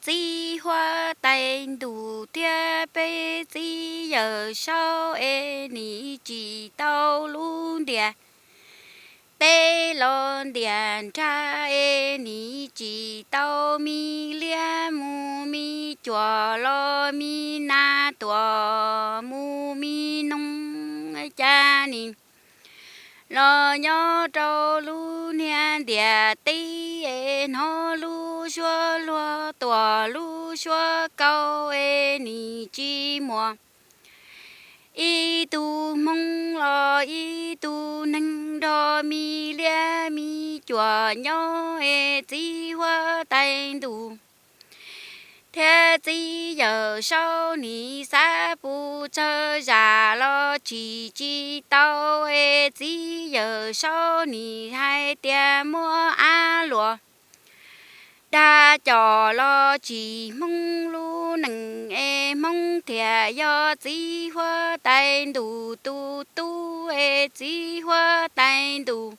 txiv huab tais ntuj thiab peb txiv yawm saub es nim tsis tau lub ntiaj teb los ntiaj nrag es nim tsis tau me liab mus me cuam los me nas tuam mus me noog cas nim los nyob rau lub niag ntiaj teb es hnov lub suab luag tuam lub suab kaus es nim tsis muaj ib tug hmoob los ib tug neeg nrog me liab me cuam nyob es txiv huab tais ntuj thiab txiv yawm saub nim xav pus tsawg zam los tsim tsis tau es txiv yawm saub nim hais tias muab av luam dag cos los tsim hmoob lub neej es hmoob thiaj yog txiv huab tais ntuj tus tub es txiv huab tais ntuj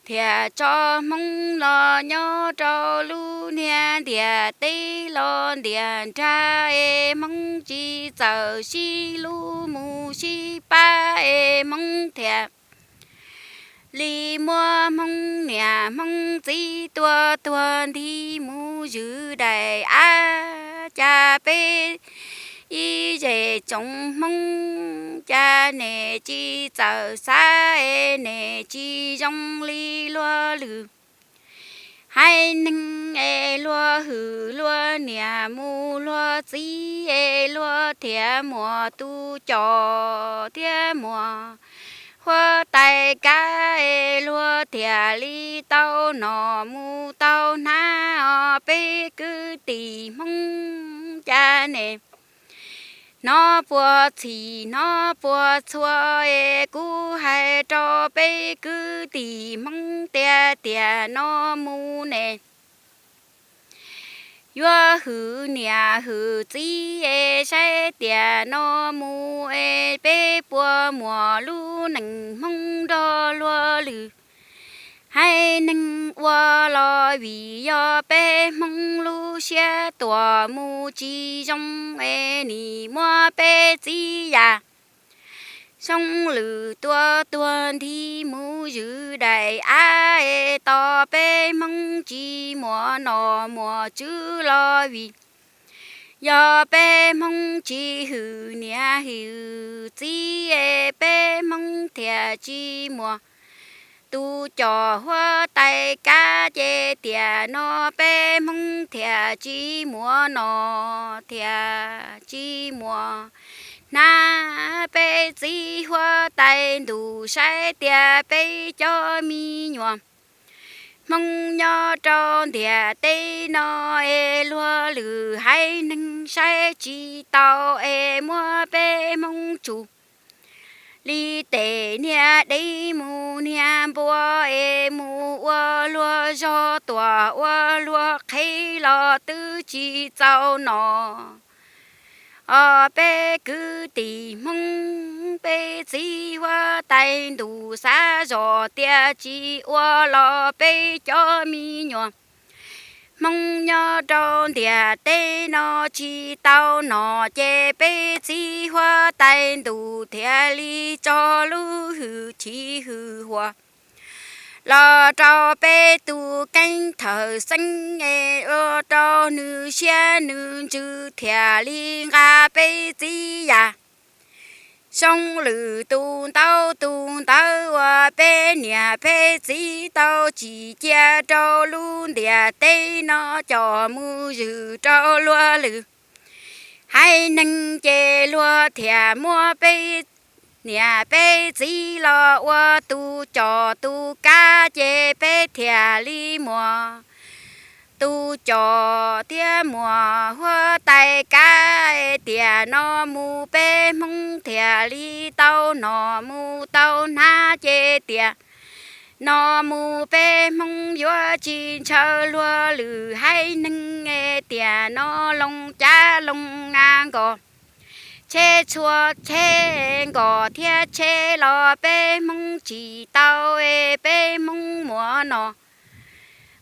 thiaj tso hmoob los nyob rau lub niag ntiaj teb los ntiaj nrag es hmoob tsis txawj sib hlub mus sib pab es hmoob thiaj li muab hmoob niam hmoob txiv tua tuag nthi mus zwm daim av. Cas peb ib zej tsoom hmoob cas nim tsis txawj xav es nim tsis zoo li luag lwm haiv neeg es luag hwm luag niam mus luag txiv es luag thiaj muaj tus cos thiab muaj huab tais kab es luag thiaj li tau noj mus tau hnav os. Peb kwv tij hmoob cas nim hnov puas txhim hnov puas txhua es kuv hais rau peb kwv tij hmoob tias tiam no mus nim yuav hwm niam hwm txiv es saib tiam no mus es peb puas muaj lub neej hmoob nrog luag lwm haiv neeg ua los vim yog peb hmoob lub siab tuam mus tsis zoo es nim muab peb txiv yam zoo lwm tua tuag nthi mus zwm daim av es tos peb hmoob tsis muaj nom muaj tswv los vim yog peb hmoob tsis hwm niam hwm txiv es peb hmoob thiaj tsis muaj tus cos huab tais kab ces tiam no peb hmoob thiaj tsis muaj nom thiaj tsis muaj hnav. Peb txiv huab tais ntuj saib tias peb cov me nyuam hmoob nyob rau ntiaj teb no es luag lwm haiv neeg saib tsis taus es muab peb hmoob tsuj li tej niag dev mus niag npua es mus ua luag zog tuam ua luag qhev los twb tsis txaus nom. Os peb kwv tij hmoob, peb txiv huab tais ntuj xav zog tias tsis ua los peb cov me nyuam hmoob nyob rau ntiaj teb no tsis tau nom ces peb txiv huab tais ntuj thiaj li tso lub hwj chim hwj huam los rau peb tus keeb thawj xeeb es ua rau nws siab nws ntsws thiaj li nqa peb txiv yam zoo lwm tus ntaub tus ntawv uas peb niam peb txiv tau tsim cia rau lub ntiaj teb no coj mus zwm rau luag lwm haiv neeg ces luag thiaj muab peb niam peb txiv los ua tus cos tus kab ces peb thiaj li muaj tus cos thiab muaj huab tais kab. Tiam no mus peb hmoob thiaj li tau nom mus tau hnav ces tiam no mus peb hmoob yuav tsis ntshaw luag lwm haiv neeg. Tiam no loo cav loo a nkos tsheb txhua tsheb nkos thiab tsheb los peb hmoob tsis tau es peb hmoob muaj nom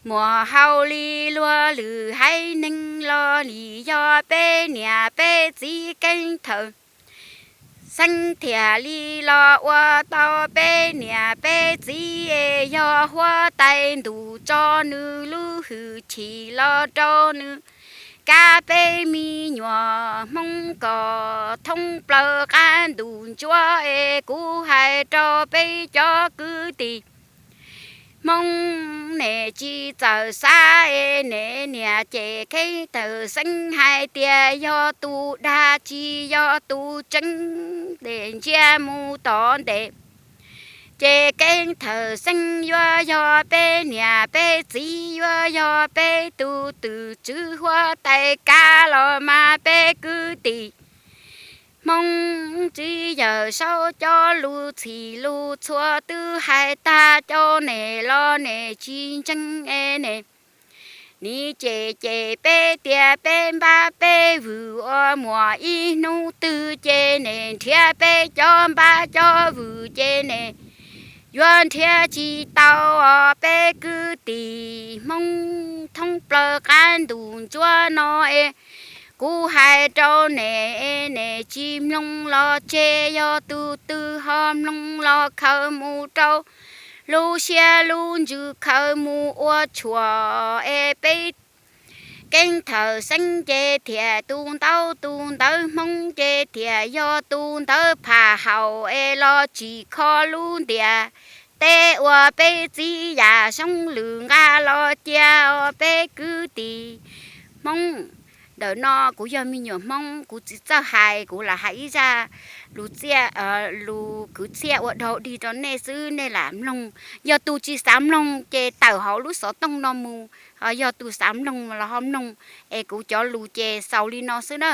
Muaj hauj li luag lwm haiv neeg los li yog peb niam peb txiv Keeb Thawm Xeeb thiaj li los ua tau peb niam peb txiv es yog huab tais ntuj tso nws lub hwj chim los rau nws kab peb me nyuam Hmoob kom thoob plaws qab ntuj ntsuab es kuv hais rau peb cov kwv tij Hmoob nej tsis txawj xav es nej niam ces Keeb Thawm Xeeb hais tias yog tus dag tsis yog tus tseeb, tej ntsia mus tom ntej ces Keeb Thawm Xeeb yuav yog peb niam peb txiv, yuav yog peb tus twm tswv huab tais kab los mas peb kwv tij Hmoob txiv yawm saub cov lus txhij lus txhua twb hais tag rau nej los nej tsis ntseeg es nej nim cem cem peb tias peb npab peb vwm ua muaj ib hnub twg ces nej nrhiav peb cov npab cov vwm ces nej yuav nrhiav tsis tau os peb kwv tij Hmoob thoob plaws qab ntuj ntsuab no es kuv hais rau nej es nej tsis mloog los tseg, yog tus twg ho mloog los khaws mus rau lub siab lub ntsws khaws mus ua tshuaj es peb Keeb Thawm Xeeb ces thiaj tus ntaub tus ntawv Hmoob ces thiaj yog tus ntawv phaj haum es los tsim kho lub ntiaj teb ua peb txiv yam soob lwm nqa los cia os peb kwv tij Hmoob. Ntawm no kuv yog me nyuam Hmoob, kuv tsis txawj hais, kuv lam hais ib zaj lus txiaj, lus kwv txhiaj ua dog dig rau nej xwb, nej lam mloog. Yog tus tsis xav mloog ces tawm hauv lub xov tooj no mus, yog tus xav mloog los ho mloog. Es kuv cov lus ces xaus li no xwb na.